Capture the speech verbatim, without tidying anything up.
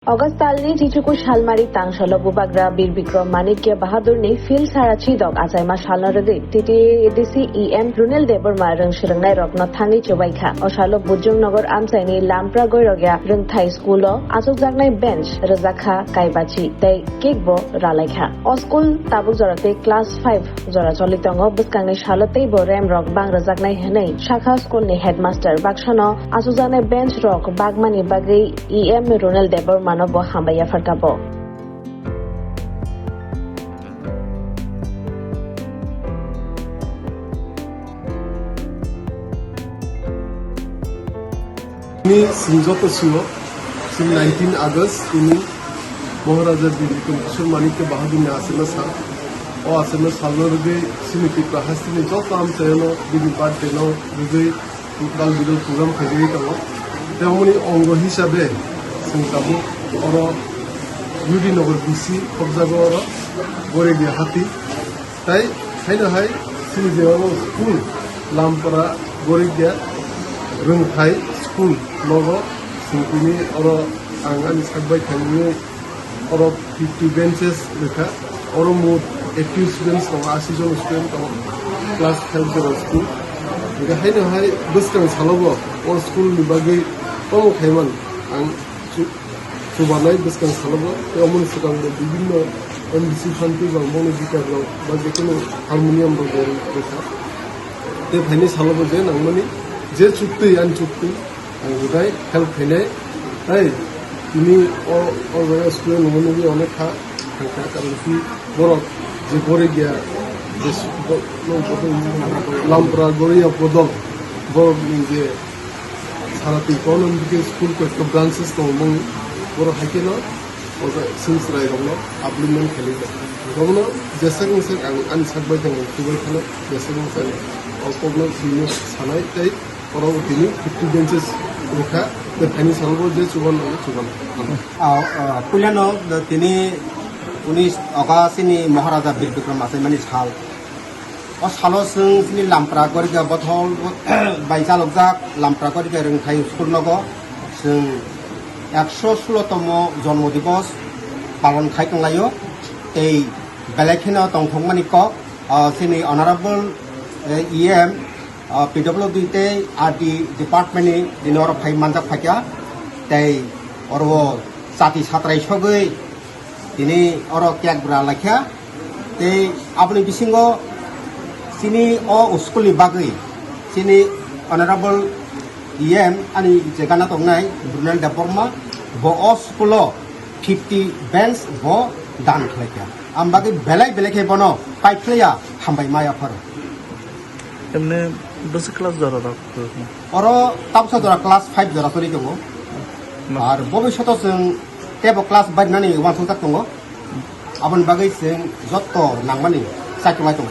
August talni chichuku salmari tangsalo bubagra Bir Bikram Manikya Bahadurni field sara chidok achaima salno rwgwi T T A A D C E M Runel Debbarma rwng swrwngnairokno thangwi chubaikha. O salo Bujung Nagar amchaini Lampra Goirogya Rwngthai School-o achukjaknai bench rwjakha kaibachi tei cake bo ralaikha. O school tabuk jora tei class five jora choli tongo. Bwskangni salo teibo remrok bang rwjaknai hwnwi sakha school-ni headmaster. Baksano achukjaknai bench rok bagmani bagwi E M Runel Debbarmano bo hambai yapharkha bo. Ni sing joto singo, sing nineteen August ini Maharaja Bir Bikram Kishore Manikya Bahadurni asema sal. O asema salno rwgwi sini Tripura hasteni joto amchaino bini birthday no rwgwi Kal bidal program khaijagwi tongo. Tei omoni ongo hisabe chwng tabuk oro U D Nagar B C khobjago oro Goredia hati. Tai haino hai chini je oro school Lampara Goredia Rwngthai school nogo chwng tini oro ang ani sak bai thangwi Oro fifty benches rwkha. Oro mot active students tongo, asi jon student tongo. Class five jora school. Hingke haino hai bwskang salobo o school ni bagwi omo khaiman ang chu-, chubanai bwskang salobo. Tei omoni swkang bo bibinno M D C phan twi bang bono guitar rok ba jekono harmonium rok rwkha. Tei phaini salobo je nangmani je chuktwi ani chuktwi. Ang budai help khainai. Tei tini o, o jaga school nungwi nungwi onek kha thangkha, karon ki borok je Goredia, je s-, bo-, no, bo-, Lampra Goredia bodol, borok ni je sara twi kono bikhe school koi to branches tongo mung, borok hai kheno o jaga sing chwrai rokno upliftment khailai. Bono jesek jesek ang ani sak bai thangwi chubai kheno jesek jesek o kokno simi sanai tei Oro tini fifty benches rwkha, tei phaini salo bo je chuban nango chuban. Ah, ah, puilano tini unis August ni Maharaja Bir Bikram achaimani sal. O salo chwng chini Lampra Gorika bothol bai chalokjak Lampra Gorika Rwngthai School nogo chwng ekso sulo tomo jonmo divos palon khai tonglaio. Tei belai kheno tongthokmani kok, ah, chini Honorable, eh, E M, ah, P W D tei R D department ni tini oro phai manjak phaikha, tei oro chati satrai sogwi tini oro cake bwra laikha, tei aboni bisingo chini o school ni bagwi chini Honorable E M ani je gana tongnai Brunel Debbarma bo o school o fifty bench bo dan khlaikha. Ang bagwi belai belai khe bono paiphlaiya hambai ma yapharo. Emne bwswk class jora rok? Oro tabsa jora class five jora choli tongo. Ma- Ar bobishoto chwng tebo class barinani uansukjak tongo. Aboni bagwi chwng jotto nangmani chaitonglai tongo.